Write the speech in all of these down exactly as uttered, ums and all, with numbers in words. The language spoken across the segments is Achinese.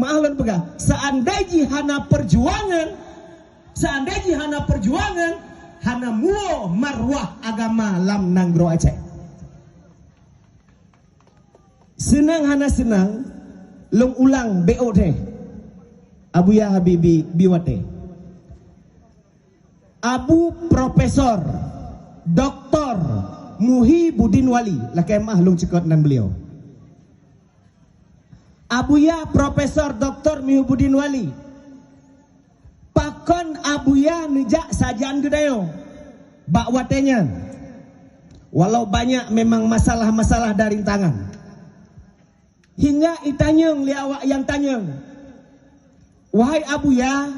Ah, lôn peugah, seandai jih hana perjuangan, seandai jih hana perjuangan, hana muwoe marwah agama lam nanggroe Aceh. Seunang hana seunang, lôn ulang B O T. Abuya Habibi B O T. Abu Profesor Doktor Muhibudin Wali, lakée meu'ah lôn cukot nan beliau. Abuya Profesor Doktor Muhibudin Wali, pakon Abuya neujak sajan geutanyoe bak watée nyan? Walau banyak memang masalah-masalah dan rintangan, hingga itanyong lé awak nyang tanyong, "Wahai Abuya,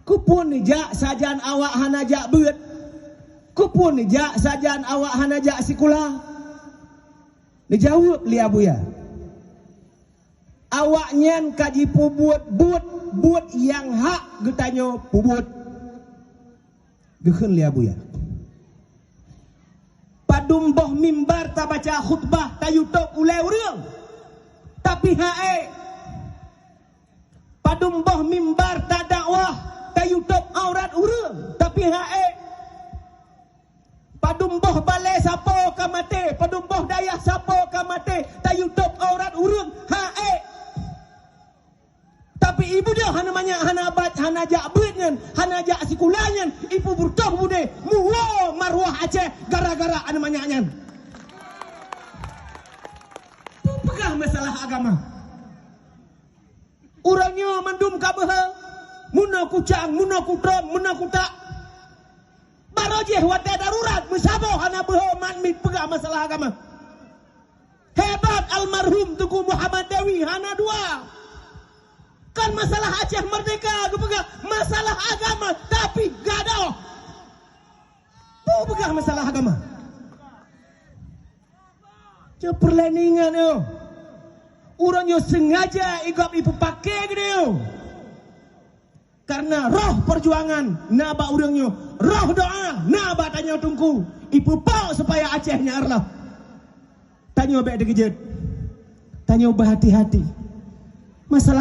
keupeue neujak sajan awak hana jak beuet? Keupeue neujak sajan awak hana jak sikula?" Neujaweueb lé Abuya, "Awaknyan ka jipeubuet buet-buet nyang hak geutanyoe peubuet." Geukheun lé Abuya, "Padum boh mimbar tabaca khutbah tayue tôb ulée ureuëng, tapi ha'ék. Padum boh mimbar tadakwah tayue tôb aurat ureuëng, tapi ha'ék. Padum boh balée sapo ka maté, padum boh dayah sapo ka maté tayue tôb aurat ureuëng, ha'ék. Tapi ié beudôh aneuk manyak hana bat, hana jak beuet nyan, hana jak sikula nyan, ipeubeureutoh budé, muwoe marwah Aceh gara-gara aneuk manyak nyan." Peue peugah masalah agama? Ureuëng nyoe mandum ka beuhe, meunoe kucang, meunoe kutrön, meunoe kutak. Barô jih watée darurat meusaboh hana beuhe mat miet peugah masalah agama. Hebat almarhum Teungku Muhammad Dewi hana dua. Kan masalah Aceh Merdeka geupeugah masalah agama, tapi gadoh. Peue peugah masalah agama? Nyoe peureulée ingat nyoe. Ureuëng nyoe sengaja igob ipeupaké geutanyoe. Karena roh perjuangan na bak ureuëng nyoe, roh doa na bak tanyoe teungku, ipeupok supaya Aceh nyan reuloh. Tanyoe bék teukeujot. Tanyoe beuhati-hati. Masalah